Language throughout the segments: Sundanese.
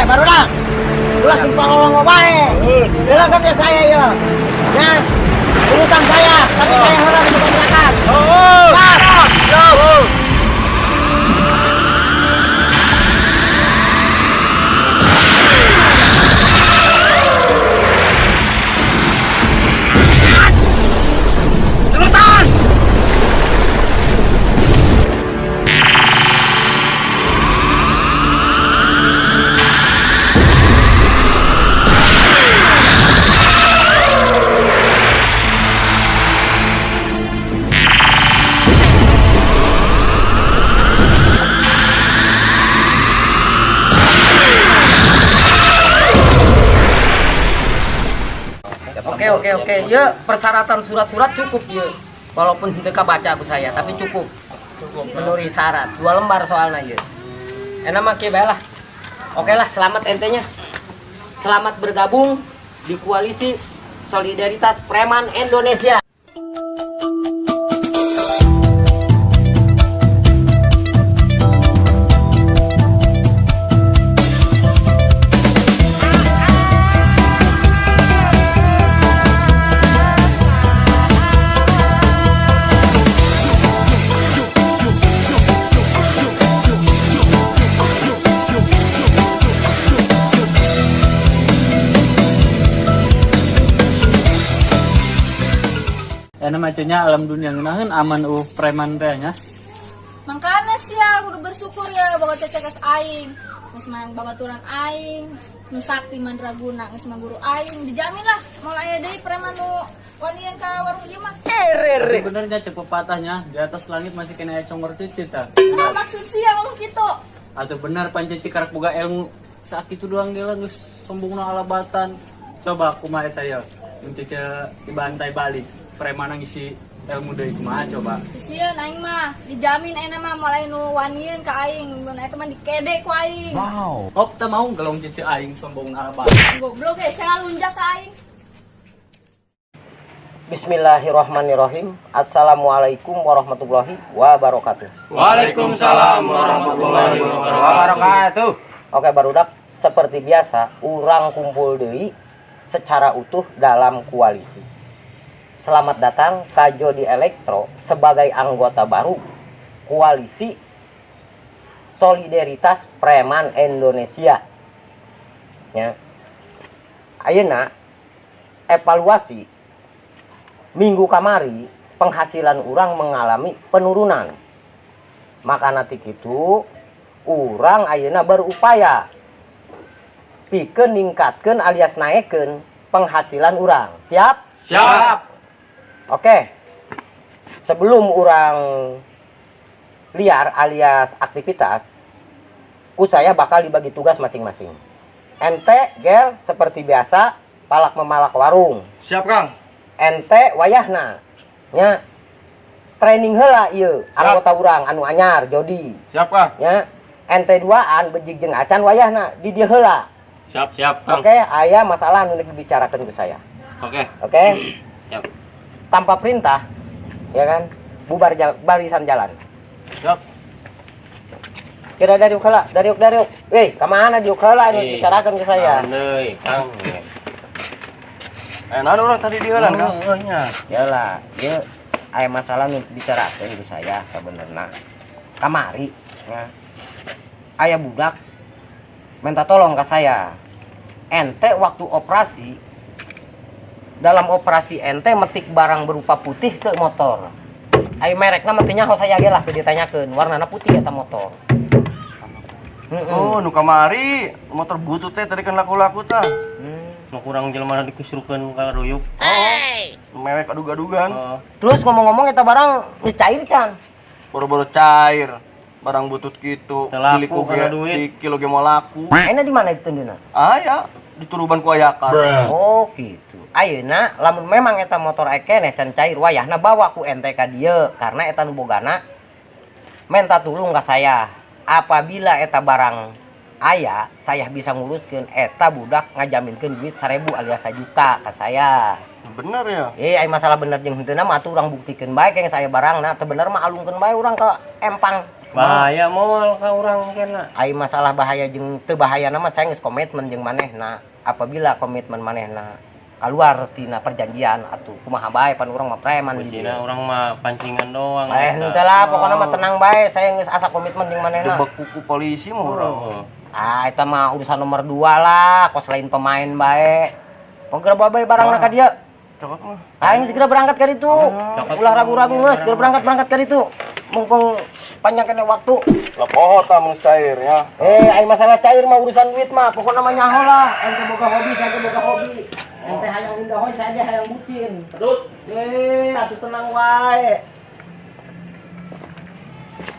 Barudak. Ulah simpalolongo bae. Heula kan ya saya ya. Ya. Urutan saya, tapi saya heula di kontrakan. Siap. Siap. Urutan. Oke. Ya, persyaratan surat-surat cukup ya. Walaupun teu baca aku saya, tapi cukup. Cukup memenuhi syarat. 2 lembar soalnya ya. Enak mah kieu bae lah. Oke lah, selamat entenya. Selamat bergabung di Koalisi Solidaritas Preman Indonesia. Enak macamnya alam dunia ngeunaheun aman preman teh nya. Makanya sih ya, kudu bersyukur ya boga ceceges aing. Geus mah babaturan aing, nu sakti mandraguna, geus mah guru aing, dijamin lah moal aya deui preman nu wanian ka warung ieu mah. Tapi benernya cek pepatahnya di atas langit masih kena aya congor cicit tah. Nah, maksud sia ngomong kitu? Atau benar pancen karak boga ilmu sakitu doang dia geus sombongna alabatan. Coba kumaha eta ya? Mun cece dibantai balik, preman ngisi ilmu deui kumaha coba? Sieun aing mah, dijamin ayeuna mah moal aya nu wanian ka aing, mun eta mah dikede ku aing. Hop teu mau gelong cece aing sombongna alabatan. Goblok ge, saya lunjak ka aing. Bismillahirrahmanirrahim. Assalamualaikum warahmatullahi wabarakatuh. Waalaikumsalam warahmatullahi wabarakatuh. Oke, barudak, seperti biasa urang kumpul deui secara utuh dalam koalisi. Selamat datang Kak Jody Elektro sebagai anggota baru Koalisi Solidaritas Preman Indonesia. Ya. Ayeuna evaluasi minggu kamari, penghasilan urang mengalami penurunan. Maka nanti itu urang ayeuna berupaya pikeun ningkatkeun alias naekkeun penghasilan urang. Siap? Siap. Oke. Sebelum urang liar alias aktivitas, ku saya bakal dibagi tugas masing-masing. Ente, gel, seperti biasa, palak memalak warung. Siap, Kang. Ente wayahna nya training heula ieu anggota urang anu anyar Jody. Siap, Kang. Nya ente duaan bejig jeung acan wayahna di dieu heula. Siap, siap, Kang. Oke, aya masalah anu dibicarakeun ke saya. Oke. Oke. Siap. Tanpa perintah, ya kan? Bubar barisan jalan. Siap. Kira dari heula, dari dari. Weh, ka mana diuk heula anu Ih, bicarakeun ke saya? Naon deui, Kang? Eh, naon urang tadi diheulan, Kang? Oh, nya. Yalah, ieu aya masalah nu dibicarakeun ku saya sabenerna. Kamari, ya. Aya budak minta tolong ke saya. Ente waktu operasi, dalam operasi ente metik barang berupa putih ke motor. Ayo merekna mestinya harus saya ge lah teu ditanyakeun, warnana putih eta motor. Oh, nu kamari motor butut teh tadi kan laku-laku tah. Nu kurang jelema dikisrukeun ka ruyuk. Mewek adug-adugan. Heeh. Terus ngomong-ngomong eta barang geus cair kan? Boro-boro cair. Barang butut gitu. Teu laku Beli ku karena ge, duit. di kilo ge mau laku. Ayeuna di mana ditunduna? Aya, dituruban ku ayakan. Oh gitu. Ayeuna lamun memang eta motor keneh can cair wayahna bawa ku ente ka dieu karena eta nu bogana minta tulung ka saya. Apabila eta barang aya, saya bisa nguruskeun eta budak ngajaminkeun duit 1000 alias 1 juta ka saya. Bener ya? Eh, ai masalah bener jeung henteu mah atuh urang buktikeun bae keng saya barangna, teu bener mah alungkeun bae urang ka empang. Bahaya moal ka urang kena. Ai masalah bahaya jeung teu bahaya mah saya geus komitmen jeung manehna. Apabila komitmen manehna keluar tina perjanjian atuh kumaha bae, pan urang mah preman di Kucina dieu. Urang mah pancingan doang. Eh, Eta. henteu lah, pokoknya mah tenang bae, saya geus asa komitmen jeung manehna. Jebak kuku polisi mah urang. Oh. Ah, eta mah urusan nomor 2 lah, kos lain pemain bae. Pokoknya bae barang ka dieu. Cokot mah. Aing segera berangkat ka ditu. Cokot. Ulah ragu-ragu geus, segera berangkat berangkat ka ditu. Mumpung panjang kena waktu. Lah poho tah mun cair ya. Eh, ai masalah cair mah urusan duit mah, pokoknya mah nyaho lah. Ente boga hobi, saya teh boga hobi. Ente hayang indahoy, saya ge hayang bucin. Eh, atuh tenang wae.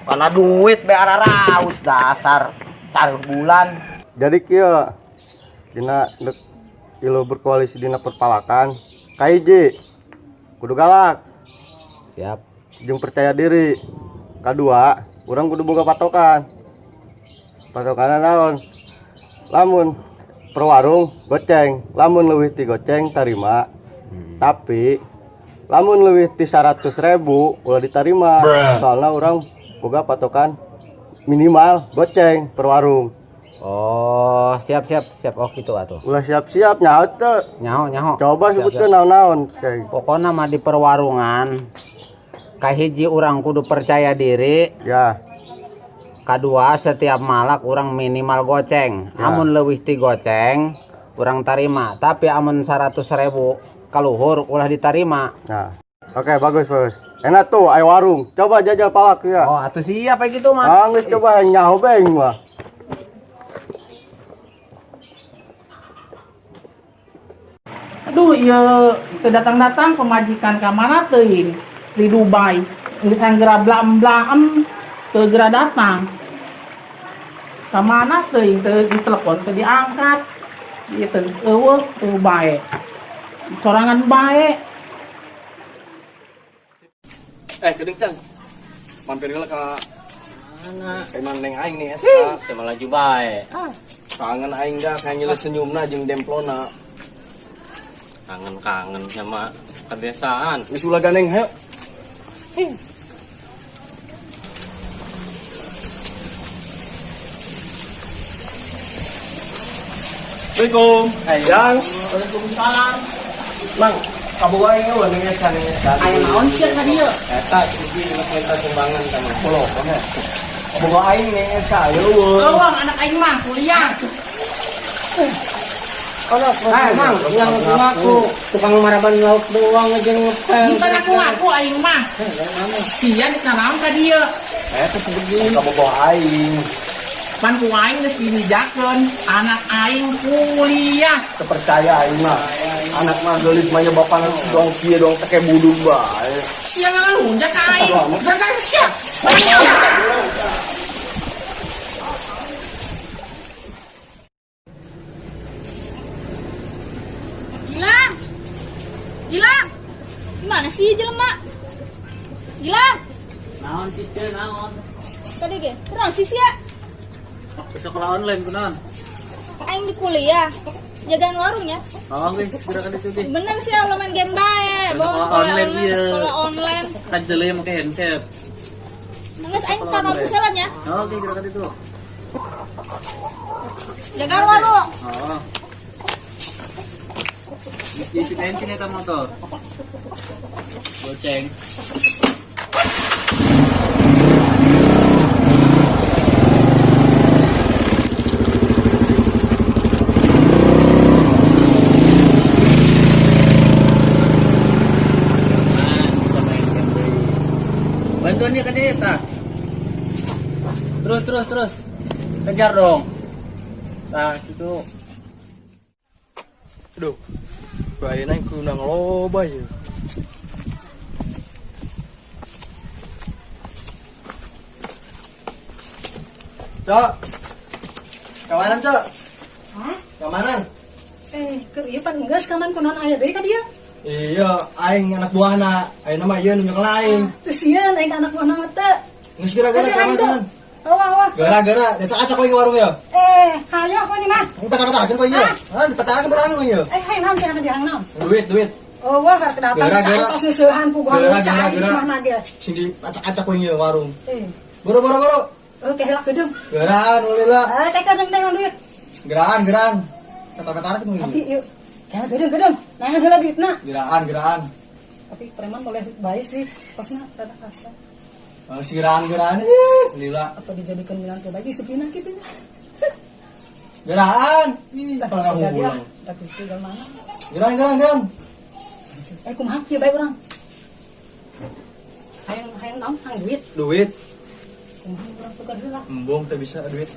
Karena duit be araraus dasar cari bulan. Jadi kieu dina dek ilu berkoalisi dina perpalakan kahiji kudu galak. Siap. Jeung percaya diri. Kadua, urang kudu boga patokan. Patokan naon? Lamun per warung goceng, lamun leuwih ti goceng tarima, tapi lamun leuwih ti 100.000 ulah ditarima, soalnya urang boga patokan minimal goceng per warung. Oh, siap siap siap. Oh, gitu atuh. Ulah siap-siap, nyaho teu? Nyaho nyaho. Coba Siap, sebutkeun siap. naon-naon kayak. Pokoknya mah di perwarungan kahiji urang kudu percaya diri. Ya. Kedua, setiap malak urang minimal goceng. Ya. Amun leuwih ti goceng, urang tarima. Tapi amun 100.000 kaluhur ulah ditarima. Nah, oke, bagus bagus. Enak tuh, ayo warung. Coba jajal palak ya. Oh, atuh siap kayak gitu mah. Ah, geus coba nyaho bae aing mah. Aduh, iya teu datang-datang pemajikan ka mana teuing di Dubai. Geus geura blam-blam teu geura datang. Ka mana teuing, teu ditelepon teu diangkat. Ieu teu eueuh teu bae. Sorangan bae. Eh, kedeng Cang. Mampir heula ka Mana? Kaiman neng aing nih eta. Sama laju bae. Kangen aing dah kayak nyele senyumna jeung demplona. Kangen-kangen sama kebiasaan. Geus ulah gandeng hayo. Assalamualaikum. Jang. Waalaikumsalam. Mang, kaboga aing eueuh ning eta ning eta. Aya naon sia ka dieu? Eta siji geus minta sumbangan ka mah. Pulo. Kaboga aing ning eta eueuh. Eueuh anak aing mah kuliah. Eh, Mang, yang ngaku tukang maraban lauk doang aja ngepel. Bukan aku ngaku aing mah. Sia dikanaon ka dieu? Eta sebegini kaboga aing. Pan ku aing geus dibijakeun anak aing kuliah. Kepercaya aing mah. Anak mah geulis mah nya bapana dong kieu dong teh budug bae. Sia ngalunjak ka aing. Gara-gara sia. Gilang! Gilang! Gimana sih jelema? Gilang! Naon sih teh naon? Tadi ge, kurang sih sia. Sekolah online kunaon? Aing di kuliah. Jagaan warung ya. Oh, geus segera ka ditu teh. Bener sih lo main game bae. Bawa Sekolah sekolah online, online, iya. sekolah online. Kan jele make handset. Nangis aing ka kampus jalan ya. Oh, oke geura ka ditu. Jagaan warung. Oh. Geus diisi bensin eta motor. Goceng. Nah, bisa main game deui. Bantuan dia ke dia, tah. Terus terus terus. Kejar dong. Nah, gitu. Aduh. Bayana aing kudu loba ye. Cok. Kamanan, Cok? Kamanan? Eh, keur ieu pan geus kaman kunaon aya deui ka dieu? Iya, aing anak buahna. Ayeuna mah ieu nu nyekel aing. Teu sieun aing ka anak buahna mah teu. Geus gara-gara Teu sieun aing teu. kamanan. Awa awa. Gara-gara dacak-acak kowe warung ya. Eh, hayo apa nih mah? Patah-patahakeun kowe ieu. Hah, dipatahakeun barang kowe ieu. Eh, hayo naon cenah ka naon? Duit, duit. Oh, wah karek datang Gara-gara. sae tos neusehan puguhan Gara-gara, cai gara. mana ge. Sing diacak-acak kowe ieu warung. Eh, Buru buru buru. Oke, lah kedeung. Geraan ulila. Ah, teh kedeung teh duit. Geraan geraan. Kata-kata kudu. Tapi yuk. Ya kedeung kedeung. Nah, heula duitna. Geraan geraan. Tapi preman boleh baik sih. Kosna rada kasar. Oh, si geraan geraan ih, lila. Apa dijadikan minantu baik sepina gitu. Geraan. Ih, kalau nggak pulang. Tapi itu mana? Geraan geraan geraan. Eh, kumaha kieu bae urang? Hayang hayang naon? Hayang duit. Duit. Kumaha urang tukar heula. Embung teu bisa duit.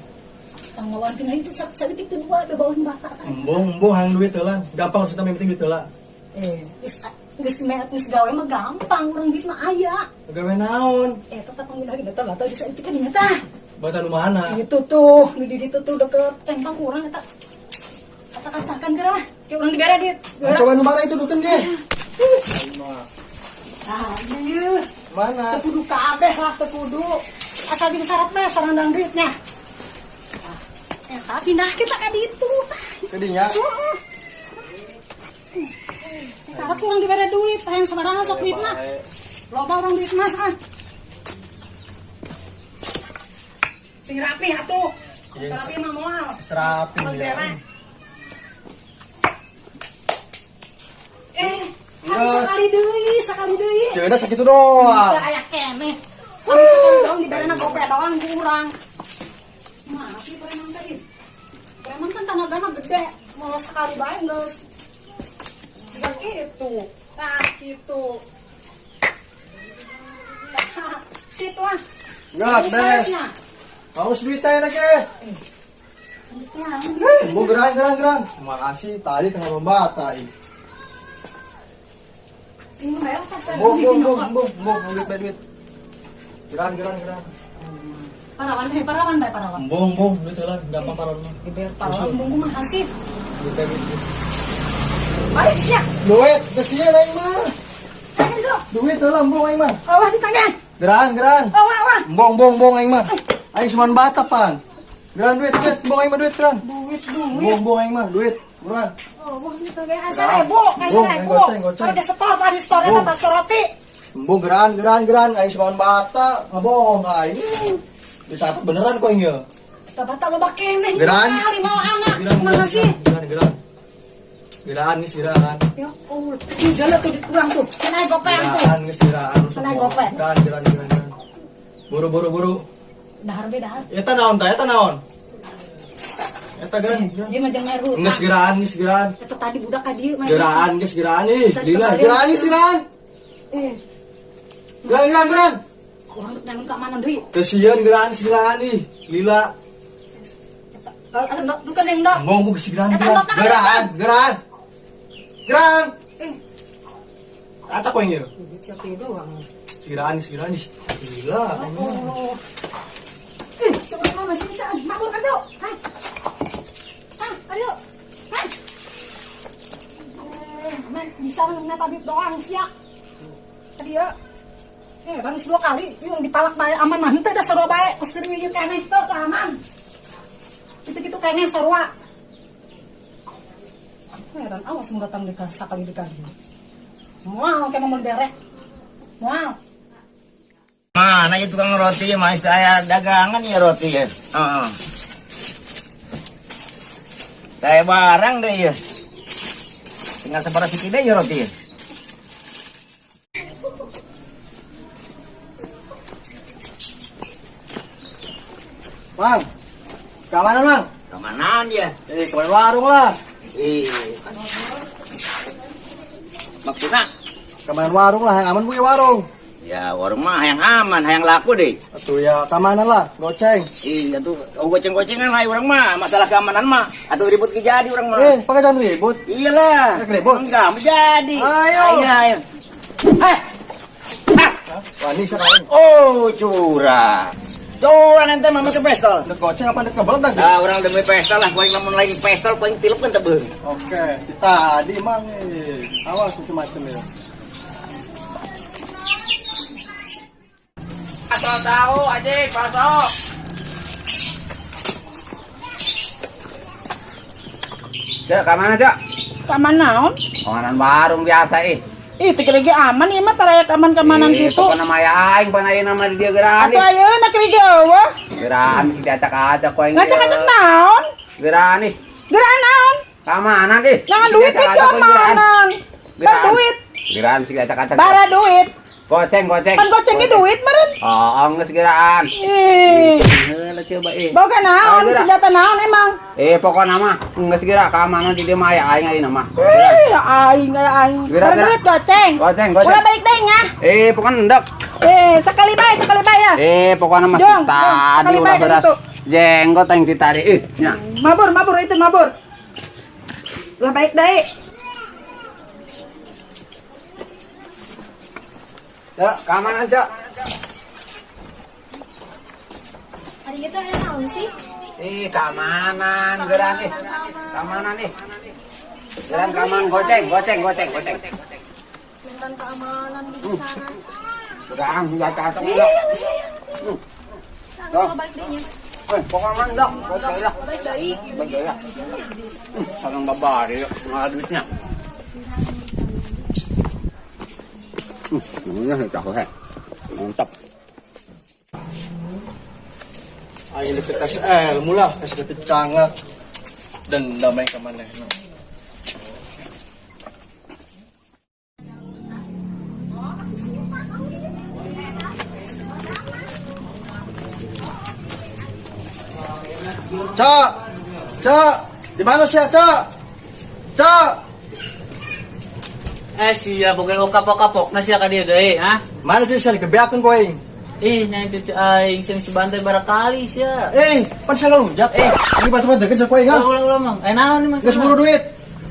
Tanggawan tina itu saeutik teu dua bawaan bata. Embung embung hayang duit heula. Gampang harus yang penting duit heula. Eh, geus geus gawe mah gampang urang duit mah aya. Gawe naon? Eh, tetap panggil lagi betul atau bisa itu kan dinyata. Bata nu mana? Itu tuh, nu di ditu tuh deket empang kurang eta. Kata-katakan geura. Kayak urang dibere duit. Coba nu mana itu dukeun ge. Ah, ieu. Mana? Teu kudu kabeh lah, teu kudu. Asal di syarat mah sarandang duitnya. Eta pindah kita ka ditu. Ka dinya. Heeh. Karena kurang dibere duit, hayang sabaraha sok duitna. Loba urang duit mah ah. Sing rapi atuh. Rapi mah moal. Serapi. Eh, sekali deui, sekali deui. Ceuna sakitu doang. Teu aya keneh. Sekali doang diberena gope doang kurang. Mana sih preman tadi? Preman kan tanagana gede, mau sekali bae geus. Enggak gitu. Nah, gitu. Situ ah. Nggak, beres. Harus duit teh lagi. Mau gerang gerang gerang. Makasih tadi tengah membata ini. Bung bung bung bung bung duit duit. Gerang gerang gerang. Parawan deh, parawan deh, parawan. Bung bung duit lah, gampang parawan mah. Dibayar parawan bung mah kasih. Duit duit. Baik sia. Duit, geus sieun aing mah. Duit lah embung aing mah. Awah ditanya. Gerang gerang. Awah awah. Embung bung bung aing mah. Aing cuman bata pan. Gerang duit duit, embung aing mah duit gerang. Duit duit. Embung bung aing mah duit. Buruan. Oh, buang duit ge asa ribu, asa ribu. Kalau dia setor tadi setor eta tas roti. Embung gerang gerang gerang aing cuman bata, ngabohong aing. Di satu beneran kok ieu. Kita bata loba keneh. Gerang. Kali mau anak. Kumaha sih? Gerang gerang. Geraan geus geraan. Ya Allah, di jalan tuh kurang tuh. Kena gopean tuh. Geraan geus geraan. Kena gope. Geraan geraan geraan. Buru buru buru. Dahar be dahar. Eta naon tah? Eta naon? Eta geran. Ieu mah jeung air hutang. Geus geraan geus geraan. Eta tadi budak ka dieu mah. Geraan geus geraan ih. Lila geraan geus geraan. Eh. Geraan geraan geraan. Urang nang ka mana deui? Kesian geraan geus geraan ih. Lila. Eta tuh kan yang ndok. Ngomong geus geraan geraan. Geraan geraan. Gerang. Eh. Acak kok ini. Duit siapa doang. Geraan geraan ih. Gila. Oh. Eh, sebelah mana sih bisa? Makmur kan, Dok? Hah? Hah, ayo. Hah? Eh, man, bisa nang tabib doang sia. Tadi ya. Eh, bang dua kali yung dipalak bae aman mah henteu da sarua bae, kos keur ieu keneh teu aman. Kitu-kitu keneh sarua. Heran awas mau datang deka sakali deka. Moal kayak mau derek. Moal. Mana ya tukang roti ya, mas? Saya dagangan ya roti ya. Heeh. Saya barang deh ya. Tinggal sebarang sikit deh ya roti ya. Bang, keamanan bang? Keamanan dia. Eh, ke warung lah. Iya. Maksudnya? Keamanan warung lah, yang aman punya warung. Ya warung mah yang aman, yang laku deh. Atuh ya keamanan lah, goceng. Iya tuh, oh, goceng-gocengan lah orang mah, masalah keamanan mah. Atau ribut ke jadi orang mah. Eh, pakai jangan ribut. Iyalah. Ya, ribut. Enggak, menjadi. Ayo. Ayo, ayo. Eh. Ah. Wah, ini sekarang. Oh, curah. Curah nanti mama ke pistol. Dek goceng apa dek ngebelet tadi? Ah, orang demi pistol lah, kuing lamun lain pistol, kuing tilep kan tebeung. Oke, tadi emang nih. Awas macem-macem ya. Asal tahu aja, pasok. Cek, ke mana, Cek? Ke mana naon? Kawanan warung biasa ih. Ih, teu kira ge aman ieu mah tarayak aman-kamanan Eh, kitu. pokona mah aya aing pan ayeuna mah di dieu geuraan. Atuh ayeuna kira ge eueuh. Geuraan mesti diacak-acak ku aing. Ngacak-acak naon? Geuraan ih. Geuraan naon? Kamanan ih. Jangan duit teh keamanan. Bar duit. Geuraan mesti diacak-acak. Bara duit. Goceng, goceng. Pan goceng ge duit meureun. Oh, geus geuraan. Ih. Heula coba ih. Boga naon Ayo, geura. senjata naon emang? Eh, pokona mah geus geura keamanan di dieu mah aya aing ayeuna mah. Ih, aing aya aing. Geura, Bara geura. duit goceng. Goceng, goceng. Ulah balik deui nya. Eh, pokona endek. Eh, sekali bae, sekali bae ya. Eh, pokona mah Jong, jong, tadi sekali ulah bae beras. gitu. Jenggot aing tadi ih nya. Mabur, mabur itu mabur. Ulah balik deui. Cok, keamanan, Cok. Hari itu aya naon sih? Ih, keamanan geuraan ih. Keamanan ih. Geuraan keamanan goceng, goceng, goceng, goceng. Minta keamanan di sana. Geuraan senjata atau Iya, enggak? iya, iya. Dong. Langsung balik deui nya. Eh, pokoknya mah endek, goceng lah. Balik deui. Balik lah. Sarang babari, nggak ada duitnya. Namanya tahu he. Mantap. Aing deket SL mula, geus deket cangak. Dendam aing ka manehna. Cak, Cak, di mana sih, Cak? Cak, Eh sia boga kapok-kapok na sia ka dieu deui, ha? mana sih sia dikebeakeun ku aing? Ih, nyaing cucu aing sing dibantai barakali sia. Eh, pan sia ngalunjak. Eh, ini batu-batu deket sia ku aing, ha? Ulah ulah mang. Eh naon nih Geus buru duit.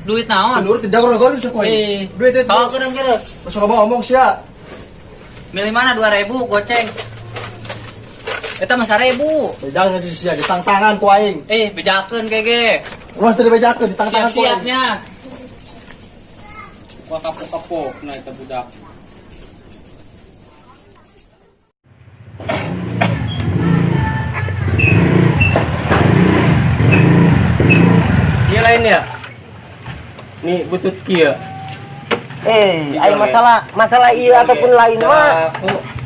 Duit naon? Menurut tidak gor-gor sia ku aing. Eh, Duit, duit. Bawa ke kira. Geus loba omong sia. Milih mana 2000 goceng. Eta mah 1000. Jangan sih sia ditang tangan ku aing. Eh, bejakeun kege. Ulah teu dibejakeun, ditang tangan ku aing. Siap-siapnya. Wah kapok-kapok nah eta budak. Iya lain ya. Nih butut kieu. Eh, ai masalah iya ataupun lain mah.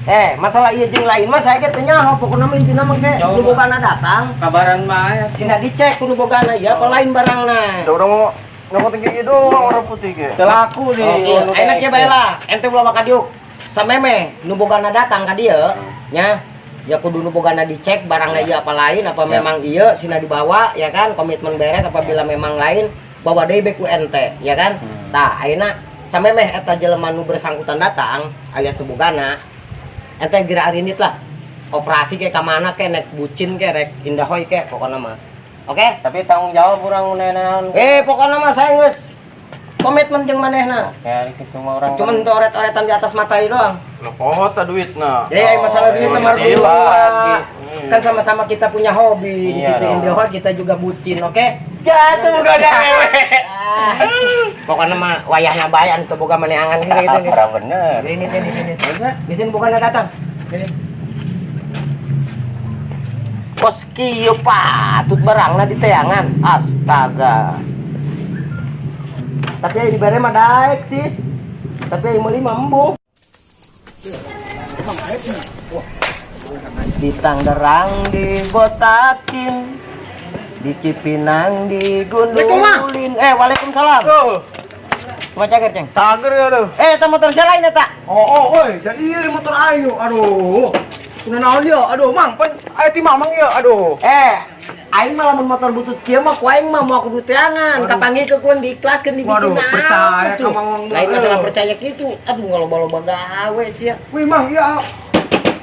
Eh, masalah iya jeung lain mah saya ge teu nyaho pokona mah intina mah ge nu bogana datang. Kabaran mah aya. Tina dicek kudu bogana ieu apa lain barangna. Udah mau ngomong tinggi doang orang putih ge. Telaku di. Oh, iya. Enak ya bae lah. Ente ulah maka diuk. Sameme nu bogana datang ka dieu nya. Ya kudu nu bogana dicek barangna ieu apa lain apa memang ieu sina dibawa ya kan komitmen beres apabila memang lain bawa deui be ku ente ya kan. Tah ayeuna samemeh eta jelema nu bersangkutan datang alias nu bogana ente geura arinit lah. Operasi ke ka mana ke nek bucin ke rek indahoy ke pokona mah. Oke? Tapi tanggung jawab urang naon. Eh pokona mah saya geus komitmen jeung manehna. Ya itu mah orang. Cuman oret-oretan di atas materai doang. Lah poho ta duitna. Eh masalah duit nomor iya, dua. lagi. Kan sama-sama kita punya hobi di Iya situ dong. Indohoi kita juga bucin, oke? Ya tuh boga gawe. Ah, pokoknya mah wayahna bae anu teu boga maneangan gitu itu nih. Kurang bener. Ini ini ini. Di sini bukannya datang. Sini. Kos kieu patut barangna di teangan. Astaga. Tapi aya dibere mah daek sih. Tapi aya meuli mah embung. Di Tangerang dibotakin, di Cipinang digundulin. Eh, waalaikumsalam. Oh, Cuma cager, Ceng. tager ya aduh. Eh, eta motor siapa lain eta? Oh, oh, oi, jadi ieu motor aing aduh. Kuna naon ieu? Aduh, Mang, pan aya ti Mamang ieu, aduh. Eh, aing mah lamun motor butut kieu mah ku aing mah moal kudu teangan. Kapanggih ke kuan diikhlaskeun dibikin Waduh, naon percaya tuh. ka Mamang Lain mah, masalah aduh. percaya kitu. Aduh ngaloba-loba gawe sia. Wih, Mang, ieu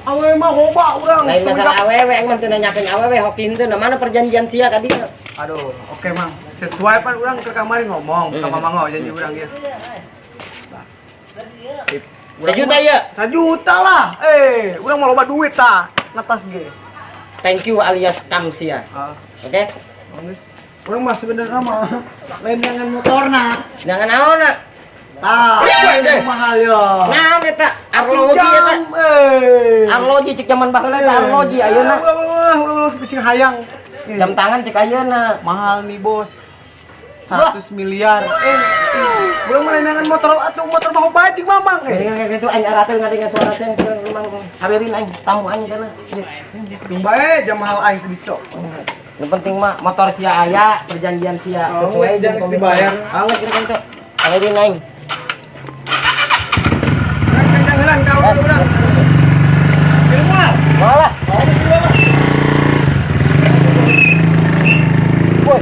awewe mah loba urang. Lain masalah awewe aing mah teu nanyakeun awewe hoki henteu. Nah, mana perjanjian sia ka dieu? Aduh, oke, Mang. Sesuai pan urang ke kamari ngomong sama Mamang oh, janji urang ieu. Sip. Sejuta ya. Sejuta lah. Eh, urang mau loba duit tah. Natas ge. Thank you alias kam sia. Ah, Oke? bagus. Urang mah sebenarnya mah lain dengan motorna. Jangan naon na. Tah, deh. mahal ya. Naon eta? Arloji eta. Jam, eh. Arloji cek zaman baheula eta arloji ayeuna. Ulah, ulah, ulah, ulah, bising hayang. Jam tangan cek ayeuna. Mahal nih, Bos. 100 miliar. Eh, belum merenangan motor atau motor mau bajik mamang eh. Mendingan kayak gitu aing arateun ngadengna suara teh memang haberin aing tamu aing kana. Bae jam mahal aing teh dicok. Yang penting mah motor sia aya, perjanjian sia Oh, sesuai jangan jeung komitmen. dibayar. Ah, geus kira itu. Haberin aing. Jangan kau urang. Keluar. Malah. Woi.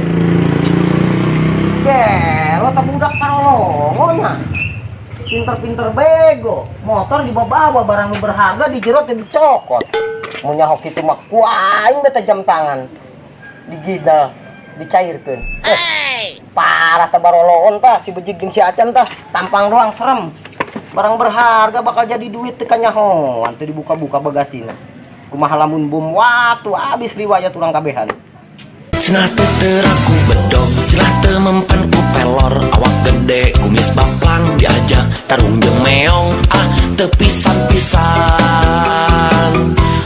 Gelo tak budak parolongonya. Pinter-pinter bego. Motor dibawa-bawa barang nu berharga di jero teh dicokot. Mun nyaho kitu mah ku aing beta jam tangan. Digidal, dicairkeun. Eh, parah teh baroloon tah si bejig jeung si Acan tah, tampang doang serem. Barang berharga bakal jadi duit teu kanyahoan teu dibuka-buka bagasina. Kumaha lamun bom waktu habis riwayat urang kabehan. Cenah teu teurak ku bedog, cenah teu mempan ku pelor. Awak gede, kumis baplang, diajak tarung jeung meong. Ah, teu pisan-pisan.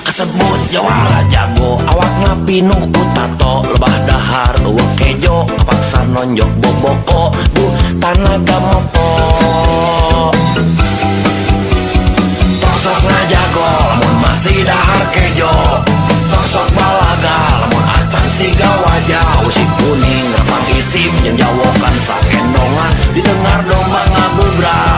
Kasebut jawara jago, awakna pinuh ku tato. Lebah dahar, euweuh kejo, kapaksa nonjok boboko. Duh, tanaga mopo. Tong sok ngajago, lamun masih dahar kejo. Tong sok balaga, lamun acan siga wajah. Usik kuning, rapang isim, jeung jawokan saendongan. Didengar domba ngabubrah.